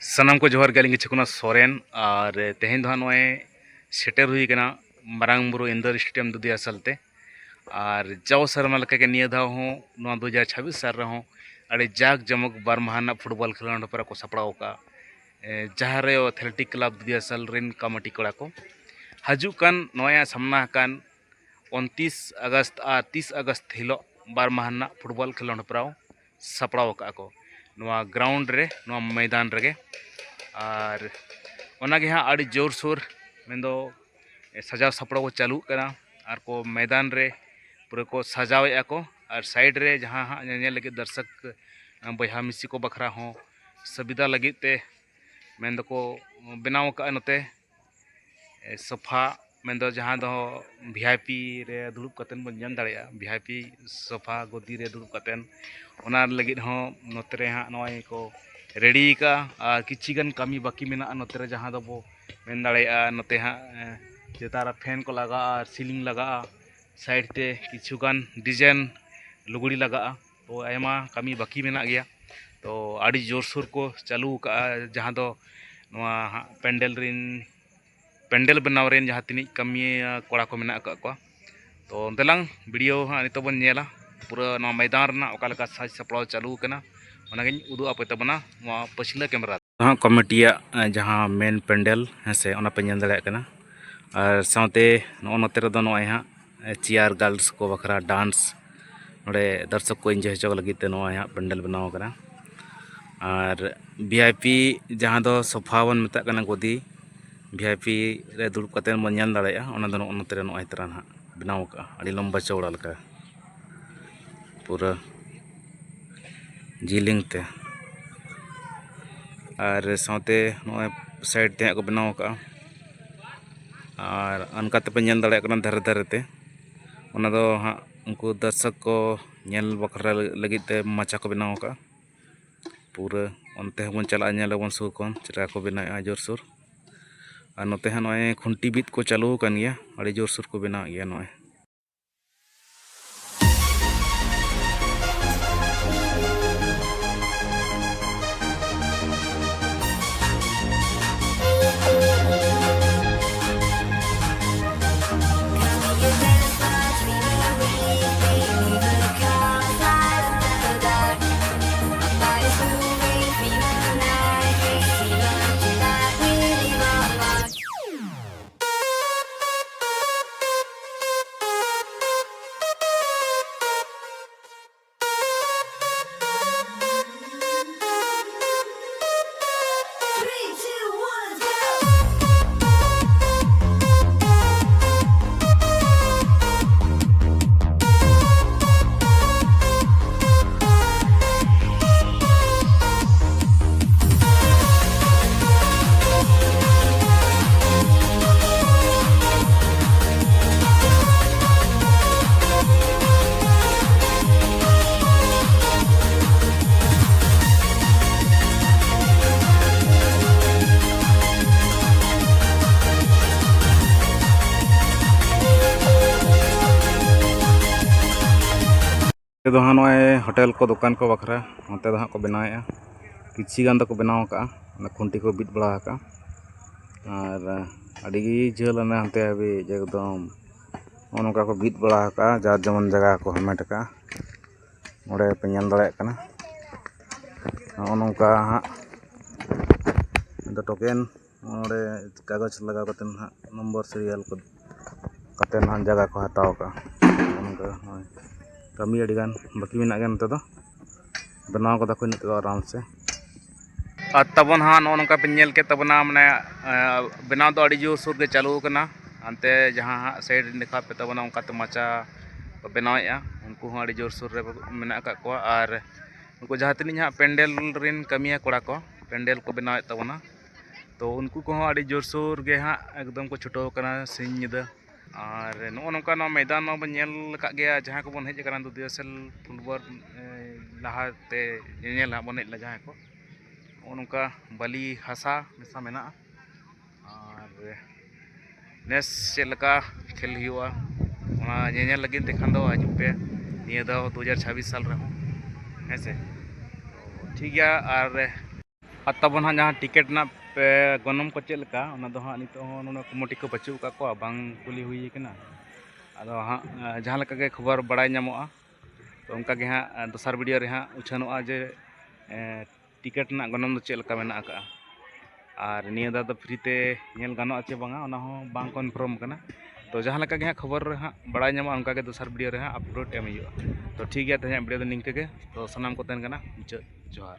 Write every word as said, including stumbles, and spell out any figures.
ᱥᱟᱱᱟᱢ ᱠᱚ ᱡᱚᱦᱟᱨ ᱜᱮ, ᱟᱹᱞᱤᱧ ᱜᱮ ᱪᱷᱚᱠᱩᱱᱟ ᱥᱚᱨᱮᱱ᱾ ᱟᱨ ᱛᱮᱦᱮᱧ ᱫᱚ ᱦᱟᱸᱜ ᱱᱚᱜᱼᱚᱭ ᱥᱮᱴᱮᱨ ᱦᱩᱭ ᱠᱟᱱᱟ ᱢᱟᱨᱟᱝ ᱵᱩᱨᱩ ᱤᱱᱫᱳᱨ ᱥᱴᱮᱰᱤᱭᱟᱢ ᱫᱩᱫᱤᱭᱟᱥᱟᱞ ᱛᱮ᱾ ᱟᱨ ᱡᱟᱣ ᱥᱮᱨᱢᱟ ᱞᱮᱠᱟᱜᱮ ᱱᱤᱭᱟᱹ ᱫᱷᱟᱣ ᱦᱚᱸ, ᱱᱚᱣᱟ ᱫᱩ ᱦᱟᱡᱟᱨ ᱪᱷᱟᱵᱵᱤᱥ ᱥᱟᱞ ᱨᱮᱦᱚᱸ ᱟᱹᱰᱤ ᱡᱟᱠ ᱡᱚᱢᱚᱠ ᱵᱟᱨ ᱢᱟᱦᱟ ᱨᱮᱱᱟᱜ ᱯᱷᱩᱴᱵᱚᱞ ᱠᱷᱮᱞᱳᱸᱰ ᱦᱮᱯᱨᱟᱣ ᱠᱚ ᱥᱟᱯᱲᱟᱣ ᱟᱠᱟᱫᱼᱟ, ᱮ, ᱡᱟᱦᱟᱸ ᱨᱮ ᱮᱛᱷᱞᱮᱴᱤᱠ ᱠᱞᱟᱵᱽ ᱫᱩᱫᱤᱭᱟᱥᱟᱞ ᱨᱮᱱ ᱠᱚᱢᱤᱴᱤ ᱠᱚᱲᱟ ᱠᱚ᱾ ᱦᱤᱡᱩᱜ ᱠᱟᱱ ᱱᱚᱜᱼᱚᱭ ᱥᱟᱢᱱᱟ ᱟᱠᱟᱱ ᱩᱱᱛᱤᱥ ᱟᱜᱚᱥᱴ ᱟᱨ ᱛᱤᱥ ᱟᱜᱚᱥᱴ ᱦᱤᱞᱳᱜ ᱵᱟᱨ ᱢᱟᱦᱟ ᱨᱮᱱᱟᱜ ᱯᱷᱩᱴᱵᱚᱞ ᱠᱷᱮᱞᱳᱸᱰ ᱦᱮᱯᱨᱟᱣ ᱥᱟᱯᱲᱟᱣ ᱟᱠᱟᱫᱼᱟ ᱠᱚ ᱱᱚᱣᱟ ᱜᱨᱟᱣᱩᱱᱰ ᱨᱮ, ᱱᱚᱣᱟ ᱢᱚᱭᱫᱟᱱ ᱨᱮᱜᱮ᱾ ᱟᱨ ᱚᱱᱟᱜᱮ ᱦᱟᱸᱜ ᱟᱹᱰᱤ ᱡᱳᱨᱥᱳᱨ, ᱢᱮᱱᱫᱚ ᱥᱟᱡᱟᱣ ᱥᱟᱯᱲᱟᱣ ᱠᱚ ᱪᱟᱹᱞᱩᱜ ᱠᱟᱱᱟ᱾ ᱟᱨ ᱠᱚ ᱢᱚᱭᱫᱟᱱ ᱨᱮ ᱯᱩᱨᱟᱹ ᱠᱚ ᱥᱟᱡᱟᱣᱮᱫᱼᱟ ᱠᱚ᱾ ᱟᱨ ᱥᱟᱭᱤᱰ ᱨᱮ ᱡᱟᱦᱟᱸ ᱦᱟᱸᱜ ᱧᱮᱧᱮᱞ ᱞᱟᱹᱜᱤᱫ ᱫᱚᱨᱥᱚᱠ ᱵᱚᱭᱦᱟ ᱢᱤᱥᱤ ᱠᱚ ᱵᱟᱠᱷᱨᱟ ᱦᱚᱸ ᱥᱩᱵᱤᱫᱷᱟ ᱞᱟᱹᱜᱤᱫ ᱛᱮ ᱢᱮᱱ ᱫᱚᱠᱚ ᱵᱮᱱᱟᱣ ᱟᱠᱟᱫᱼᱟ ᱱᱚᱛᱮ ᱥᱳᱯᱷᱟ, ᱢᱮᱱᱫᱚ ᱡᱟᱦᱟᱸ ᱫᱚ ᱵᱷᱤ ᱟᱭ ᱯᱤ ᱨᱮ ᱫᱩᱲᱩᱵ ᱠᱟᱛᱮᱫ ᱵᱚᱱ ᱧᱮᱞ ᱫᱟᱲᱮᱭᱟᱜᱼᱟ, ᱵᱷᱤ ᱟᱭ ᱯᱤ ᱥᱳᱯᱷᱟ ᱜᱚᱫᱤ ᱨᱮ ᱫᱩᱲᱩᱵ ᱠᱟᱛᱮᱫ᱾ ᱚᱱᱟ ᱞᱟᱹᱜᱤᱫ ᱦᱚᱸ ᱱᱚᱛᱮ ᱨᱮ ᱦᱟᱸᱜ ᱱᱚᱜᱼᱚᱭ ᱠᱚ ᱨᱮᱰᱤ ᱟᱠᱟᱫᱼᱟ᱾ ᱟᱨ ᱠᱤᱪᱷᱤ ᱜᱟᱱ ᱠᱟᱹᱢᱤ ᱵᱟᱹᱠᱤ ᱢᱮᱱᱟᱜᱼᱟ ᱱᱚᱛᱮ ᱨᱮ, ᱡᱟᱦᱟᱸ ᱫᱚᱵᱚ ᱢᱮᱱ ᱫᱟᱲᱮᱭᱟᱜᱼᱟ ᱱᱚᱛᱮ ᱦᱟᱸᱜ, ᱮ, ᱪᱮᱛᱟᱱ ᱨᱮ ᱯᱷᱮᱱ ᱠᱚ ᱞᱟᱜᱟᱜᱼᱟ ᱟᱨ ᱥᱤᱞᱤᱝ ᱞᱟᱜᱟᱜᱼᱟ᱾ ᱥᱟᱭᱤᱰ ᱛᱮ ᱠᱤᱪᱷᱩ ᱜᱟᱱ ᱰᱤᱡᱟᱭᱤᱱ ᱞᱩᱜᱽᱲᱤ ᱞᱟᱜᱟᱜᱼᱟ᱾ ᱛᱚ, ᱟᱭᱢᱟ ᱠᱟᱹᱢᱤ ᱵᱟᱹᱠᱤ ᱢᱮᱱᱟᱜ ᱜᱮᱭᱟ᱾ ᱛᱚ, ᱟᱹᱰᱤ ᱡᱳᱨᱥᱳᱨ ᱠᱚ ᱪᱟᱹᱞᱩ ᱟᱠᱟᱫᱼᱟ, ᱡᱟᱦᱟᱸ ᱫᱚ ᱱᱚᱣᱟ ᱦᱟᱸᱜ ᱯᱮᱱᱰᱮᱞ ᱨᱮᱱ, ᱯᱮᱱᱰᱮᱞ ᱵᱮᱱᱟᱣ ᱨᱮᱱ ᱡᱟᱦᱟᱸ ᱛᱤᱱᱟᱹᱜ ᱠᱟᱹᱢᱤᱭᱟᱹ ᱠᱚᱲᱟ ᱠᱚ ᱢᱮᱱᱟᱜ ᱟᱠᱟᱫ ᱠᱚᱣᱟ᱾ ᱛᱚ, ᱫᱮᱞᱟᱝ ᱵᱷᱤᱰᱤᱭᱳ ᱦᱟᱸᱜ ᱱᱤᱛᱚᱜ ᱵᱚᱱ ᱧᱮᱞᱟ, ᱯᱩᱨᱟᱹ ᱱᱚᱣᱟ ᱢᱚᱭᱫᱟᱱ ᱨᱮᱱᱟᱜ ᱚᱠᱟ ᱞᱮᱠᱟ ᱥᱟᱡᱽ ᱥᱟᱯᱲᱟᱣ ᱪᱟᱹᱞᱩ ᱟᱠᱟᱱᱟ, ᱚᱱᱟᱜᱤᱧ ᱩᱫᱩᱜ ᱟᱯᱮ ᱛᱟᱵᱚᱱᱟ ᱱᱚᱣᱟ ᱯᱟᱹᱪᱷᱞᱟᱹ ᱠᱮᱢᱮᱨᱟ᱾ ᱦᱟᱸᱜ ᱠᱚᱢᱤᱴᱤᱭᱟᱜ, ᱮ, ᱡᱟᱦᱟᱸ ᱢᱮᱱ ᱯᱮᱱᱰᱮᱞ, ᱦᱮᱸ ᱥᱮ, ᱚᱱᱟ ᱯᱮ ᱧᱮᱞ ᱫᱟᱲᱮᱭᱟᱜ ᱠᱟᱱᱟ᱾ ᱟᱨ ᱥᱟᱶᱛᱮ ᱱᱚᱜᱼᱚ ᱱᱚᱛᱮ ᱨᱮᱫᱚ ᱱᱚᱜᱼᱚᱭ ᱦᱟᱸᱜ, ᱮ, ᱪᱮᱭᱟᱨ ᱜᱟᱨᱞᱥ ᱠᱚ ᱵᱟᱠᱷᱨᱟ ᱰᱟᱱᱥ, ᱱᱚᱰᱮ ᱫᱚᱨᱥᱚᱠ ᱠᱚ ᱮᱱᱡᱚᱭ ᱦᱚᱪᱚ ᱞᱟᱹᱜᱤᱫ ᱛᱮ ᱱᱚᱜᱼᱚᱭ ᱦᱟᱸᱜ ᱯᱮᱱᱰᱮᱞ ᱵᱮᱱᱟᱣ ᱟᱠᱟᱱᱟ᱾ ᱟᱨ ᱵᱷᱤ ᱟᱭ ᱯᱤ ᱡᱟᱦᱟᱸ ᱫᱚ ᱥᱳᱯᱷᱟ ᱵᱚᱱ ᱢᱮᱛᱟᱜ ᱠᱟᱱᱟ ᱜᱚᱫᱤ, ᱵᱷᱤ ᱟᱭ ᱯᱤ ᱨᱮ ᱫᱩᱲᱩᱵ ᱠᱟᱛᱮᱫ ᱵᱚᱱ ᱧᱮᱞ ᱫᱟᱲᱮᱭᱟᱜᱼᱟ, ᱚᱱᱟ ᱫᱚ ᱱᱚᱜᱼᱚ ᱱᱚᱛᱮ ᱨᱮ ᱱᱚᱜᱼᱚᱭ ᱛᱟᱨᱟ ᱱᱟᱦᱟᱜ ᱵᱮᱱᱟᱣ ᱟᱠᱟᱜᱼᱟ, ᱟᱹᱰᱤ ᱞᱚᱢᱵᱟ ᱪᱚᱣᱲᱟ ᱞᱮᱠᱟ ᱯᱩᱨᱟᱹ ᱡᱤᱞᱤᱧ ᱛᱮ᱾ ᱟᱨ ᱥᱟᱶᱛᱮ ᱱᱚᱜᱼᱚᱭ ᱥᱟᱭᱤᱰ ᱛᱮ ᱦᱟᱸᱜ ᱠᱚ ᱵᱮᱱᱟᱣ ᱟᱠᱟᱜᱼᱟ᱾ ᱟᱨ ᱚᱱᱠᱟ ᱛᱮᱯᱮ ᱧᱮᱞ ᱫᱟᱲᱮᱭᱟᱜ ᱠᱟᱱᱟ ᱫᱷᱟᱨᱮ ᱫᱷᱟᱨᱮ ᱛᱮ, ᱚᱱᱟ ᱫᱚ ᱦᱟᱸᱜ ᱩᱱᱠᱩ ᱫᱚᱨᱥᱚᱠ ᱠᱚ ᱧᱮᱞ ᱵᱟᱠᱷᱨᱟ ᱞᱟᱹᱜᱤᱫ ᱛᱮ ᱢᱟᱪᱟ ᱠᱚ ᱵᱮᱱᱟᱣ ᱟᱠᱟᱜᱼᱟ᱾ ᱯᱩᱨᱟᱹ ᱚᱱᱛᱮ ᱦᱚᱸᱵᱚᱱ ᱪᱟᱞᱟᱜᱼᱟ, ᱧᱮᱞ ᱟᱵᱚᱱ ᱥᱩᱨ ᱠᱷᱚᱱ ᱪᱮᱫ ᱞᱮᱠᱟ ᱠᱚ ᱵᱮᱱᱟᱣᱮᱫᱼᱟ ᱡᱳᱨᱥᱳᱨ᱾ ᱟᱨ ᱱᱚᱛᱮ ᱦᱚᱸ ᱱᱚᱜᱼᱚᱭ ᱠᱷᱩᱱᱴᱤ ᱵᱤᱫ ᱠᱚ ᱪᱟᱹᱞᱩ ᱟᱠᱟᱱ ᱜᱮᱭᱟ, ᱟᱹᱰᱤ ᱡᱳᱨᱥᱳᱨ ᱠᱚ ᱵᱮᱱᱟᱣᱮᱫ ᱜᱮᱭᱟ ᱱᱚᱜᱼᱚᱭ᱾ ᱫᱚ ᱦᱟᱸᱜ ᱱᱚᱜᱼᱚᱭ ᱦᱳᱴᱮᱞ ᱠᱚ, ᱫᱚᱠᱟᱱ ᱠᱚ ᱵᱟᱠᱷᱨᱟ ᱱᱚᱛᱮ ᱫᱚ ᱦᱟᱸᱜ ᱠᱚ ᱵᱮᱱᱟᱣᱮᱫᱼᱟ᱾ ᱠᱤᱪᱷᱤ ᱜᱟᱱ ᱫᱚᱠᱚ ᱵᱮᱱᱟᱣ ᱟᱠᱟᱫᱼᱟ, ᱚᱱᱟ ᱠᱷᱩᱱᱴᱤ ᱠᱚ ᱵᱤᱫ ᱵᱟᱲᱟ ᱟᱠᱟᱫᱼᱟ᱾ ᱟᱨ ᱟᱹᱰᱤ ᱡᱷᱟᱹᱞ ᱚᱱᱟ ᱦᱟᱱᱛᱮ ᱦᱟᱹᱵᱤᱡ ᱮᱠᱫᱚᱢ ᱱᱚᱜᱼᱚ ᱱᱚᱝᱠᱟ ᱠᱚ ᱵᱤᱫ ᱵᱟᱲᱟ ᱟᱠᱟᱫᱼᱟ, ᱡᱟᱨ ᱡᱮᱢᱚᱱ ᱡᱟᱭᱜᱟ ᱠᱚ ᱦᱟᱢᱮᱴ ᱟᱠᱟᱫᱼᱟ᱾ ᱚᱸᱰᱮ ᱯᱮ ᱧᱮᱞ ᱫᱟᱲᱮᱭᱟᱜ ᱠᱟᱱᱟ, ᱱᱚᱜᱼᱚ ᱱᱚᱝᱠᱟ ᱦᱟᱸᱜ ᱫᱚ ᱴᱳᱠᱮᱱ ᱚᱸᱰᱮ ᱠᱟᱜᱚᱡᱽ ᱞᱟᱜᱟᱣ ᱠᱟᱛᱮ ᱱᱟᱦᱟᱜ ᱱᱚᱢᱵᱚᱨ ᱥᱤᱨᱤᱭᱟᱞ ᱠᱚ ᱠᱟᱛᱮ ᱱᱟᱦᱟᱜ ᱡᱟᱭᱜᱟ ᱠᱚ ᱦᱟᱛᱟᱣ ᱠᱟᱜᱼᱟ᱾ ᱚᱱᱠᱟ ᱱᱚᱜᱼᱚᱭ ᱠᱟᱹᱢᱤ ᱟᱹᱰᱤ ᱜᱟᱱ ᱵᱟᱹᱠᱤ ᱢᱮᱱᱟᱜ ᱜᱮᱭᱟ ᱱᱚᱛᱮ ᱫᱚ, ᱵᱮᱱᱟᱣ ᱠᱟᱫᱟ ᱠᱚ ᱤᱱᱟᱹᱜ ᱛᱮᱫᱚ ᱟᱨᱟᱢ ᱥᱮ᱾ ᱟᱨ ᱛᱟᱵᱚᱱ ᱦᱟᱸᱜ ᱱᱚᱜᱼᱚ ᱱᱚᱝᱠᱟ ᱵᱮᱱ ᱧᱮᱞ ᱠᱮᱫ ᱛᱟᱵᱚᱱᱟ, ᱢᱟᱱᱮ ᱵᱮᱱᱟᱣ ᱫᱚ ᱟᱹᱰᱤ ᱡᱳᱨᱥᱳᱨ ᱜᱮ ᱪᱟᱹᱞᱩ ᱟᱠᱟᱱᱟ᱾ ᱦᱟᱱᱛᱮ ᱡᱟᱦᱟᱸ ᱦᱟᱸᱜ ᱥᱟᱭᱤᱰ ᱨᱮ ᱫᱮᱠᱷᱟᱣ ᱯᱮ ᱛᱟᱵᱚᱱᱟ, ᱚᱱᱠᱟᱛᱮ ᱢᱟᱪᱟ ᱠᱚ ᱵᱮᱱᱟᱣᱮᱫᱼᱟ, ᱩᱱᱠᱩ ᱦᱚᱸ ᱟᱹᱰᱤ ᱡᱳᱨᱥᱳᱨ ᱨᱮ ᱢᱮᱱᱟᱜ ᱟᱠᱟᱫ ᱠᱚᱣᱟ᱾ ᱟᱨ ᱩᱱᱠᱩ ᱡᱟᱦᱟᱸ ᱛᱤᱱᱟᱹᱜ ᱦᱟᱸᱜ ᱯᱮᱱᱰᱮᱞ ᱨᱮᱱ ᱠᱟᱹᱢᱤᱭᱟᱹ ᱠᱚᱲᱟ ᱠᱚ, ᱯᱮᱱᱰᱮᱞ ᱠᱚ ᱵᱮᱱᱟᱣᱮᱫ ᱛᱟᱵᱚᱱᱟ, ᱛᱚ ᱩᱱᱠᱩ ᱠᱚᱦᱚᱸ ᱟᱹᱰᱤ ᱡᱳᱨᱥᱳᱨ ᱜᱮ ᱦᱟᱸᱜ ᱮᱠᱫᱚᱢ ᱠᱚ ᱪᱷᱩᱴᱟᱹᱣ ᱟᱠᱟᱱᱟ ᱥᱤᱧ ᱧᱤᱫᱟᱹ᱾ ᱟᱨ ᱱᱚᱜᱼᱚ ᱱᱚᱝᱠᱟ ᱱᱚᱣᱟ ᱢᱚᱭᱫᱟᱱ ᱢᱟᱵᱚᱱ ᱧᱮᱞ ᱟᱠᱟᱫ ᱜᱮᱭᱟ, ᱡᱟᱦᱟᱸ ᱠᱚᱵᱚᱱ ᱦᱮᱡ ᱟᱠᱟᱱᱟ ᱫᱩᱫᱤᱭᱟᱹ ᱥᱮᱞ ᱯᱷᱩᱴᱵᱚᱞ ᱞᱟᱦᱟᱛᱮ ᱧᱮᱧᱮᱞ ᱦᱟᱸᱜ ᱵᱚᱱ ᱦᱮᱡ ᱞᱮᱱᱟ ᱡᱟᱦᱟᱸᱭ ᱠᱚ, ᱱᱚᱜᱼᱚ ᱱᱚᱝᱠᱟ ᱵᱟᱹᱞᱤ ᱦᱟᱥᱟ ᱢᱮᱥᱟ ᱢᱮᱱᱟᱜᱼᱟ᱾ ᱟᱨ ᱱᱮᱥ ᱪᱮᱫ ᱞᱮᱠᱟ ᱠᱷᱮᱞ ᱦᱩᱭᱩᱜᱼᱟ, ᱚᱱᱟ ᱧᱮᱧᱮᱞ ᱞᱟᱹᱜᱤᱫ ᱛᱮᱠᱷᱟᱱ ᱫᱚ ᱦᱤᱡᱩᱜ ᱯᱮ ᱱᱤᱭᱟᱹ ᱫᱷᱟᱣ ᱫᱩ ᱦᱟᱡᱟᱨ ᱪᱷᱟᱵᱵᱤᱥ ᱥᱟᱞ ᱨᱮᱦᱚᱸ, ᱦᱮᱸ ᱥᱮ᱾ ᱴᱷᱤᱠ ᱜᱮᱭᱟ᱾ ᱟᱨ ᱟᱨ ᱛᱟᱵᱚᱱ ᱦᱟᱸᱜ ᱡᱟᱦᱟᱸ ᱴᱤᱠᱤᱴ ᱨᱮᱱᱟᱜ ᱯᱮ ᱜᱚᱱᱚᱝ ᱠᱚ ᱪᱮᱫ ᱞᱮᱠᱟ, ᱚᱱᱟ ᱫᱚ ᱦᱟᱸᱜ ᱱᱤᱛᱚᱜ ᱦᱚᱸ ᱱᱚᱰᱮ ᱠᱚᱢᱤᱴᱤ ᱠᱚ ᱵᱟᱹᱪᱩᱜ ᱟᱠᱟᱫ ᱠᱚᱣᱟ, ᱵᱟᱝ ᱠᱩᱞᱤ ᱦᱩᱭ ᱟᱠᱟᱱᱟ᱾ ᱟᱫᱚ ᱦᱟᱸᱜ ᱡᱟᱦᱟᱸ ᱞᱮᱠᱟ ᱜᱮ ᱠᱷᱚᱵᱚᱨ ᱵᱟᱲᱟᱭ ᱧᱟᱢᱚᱜᱼᱟ, ᱛᱚ ᱚᱱᱠᱟ ᱜᱮ ᱦᱟᱸᱜ ᱫᱚᱥᱟᱨ ᱵᱷᱤᱰᱤᱭᱳ ᱨᱮ ᱦᱟᱸᱜ ᱩᱪᱷᱟᱹᱱᱚᱜᱼᱟ ᱡᱮ ᱴᱤᱠᱤᱴ ᱨᱮᱱᱟᱜ ᱜᱚᱱᱚᱝ ᱫᱚ ᱪᱮᱫ ᱞᱮᱠᱟ ᱢᱮᱱᱟᱜ ᱟᱠᱟᱫᱼᱟ᱾ ᱟᱨ ᱱᱤᱭᱟᱹ ᱫᱷᱟᱣ ᱫᱚ ᱯᱷᱨᱤ ᱛᱮ ᱧᱮᱞ ᱜᱟᱱᱚᱜᱼᱟ ᱪᱮ ᱵᱟᱝᱟ, ᱚᱱᱟ ᱦᱚᱸ ᱵᱟᱝ ᱠᱚᱱᱯᱷᱟᱨᱢ ᱠᱟᱱᱟ᱾ ᱛᱚ ᱡᱟᱦᱟᱸ ᱞᱮᱠᱟ ᱜᱮ ᱦᱟᱸᱜ ᱠᱷᱚᱵᱚᱨ ᱨᱮ ᱦᱟᱸᱜ ᱵᱟᱲᱟᱭ ᱧᱟᱢᱚᱜᱼᱟ, ᱚᱱᱠᱟ ᱜᱮ ᱫᱚᱥᱟᱨ ᱵᱷᱤᱰᱤᱭᱳ ᱨᱮ ᱦᱟᱸᱜ ᱟᱯᱞᱳᱰ ᱮᱢ ᱦᱩᱭᱩᱜᱼᱟ᱾ ᱛᱚ ᱴᱷᱤᱠ ᱜᱮᱭᱟ, ᱛᱮᱦᱮᱧᱟᱜ ᱵᱷᱤᱰᱤᱭᱳ ᱫᱚ ᱱᱤᱝᱠᱟᱹ ᱜᱮ᱾ ᱛᱚ ᱥᱟᱱᱟᱢ ᱠᱚ ᱛᱟᱦᱮᱱ ᱠᱟᱱᱟ ᱢᱩᱪᱟᱹᱫ ᱡᱚᱦᱟᱨ᱾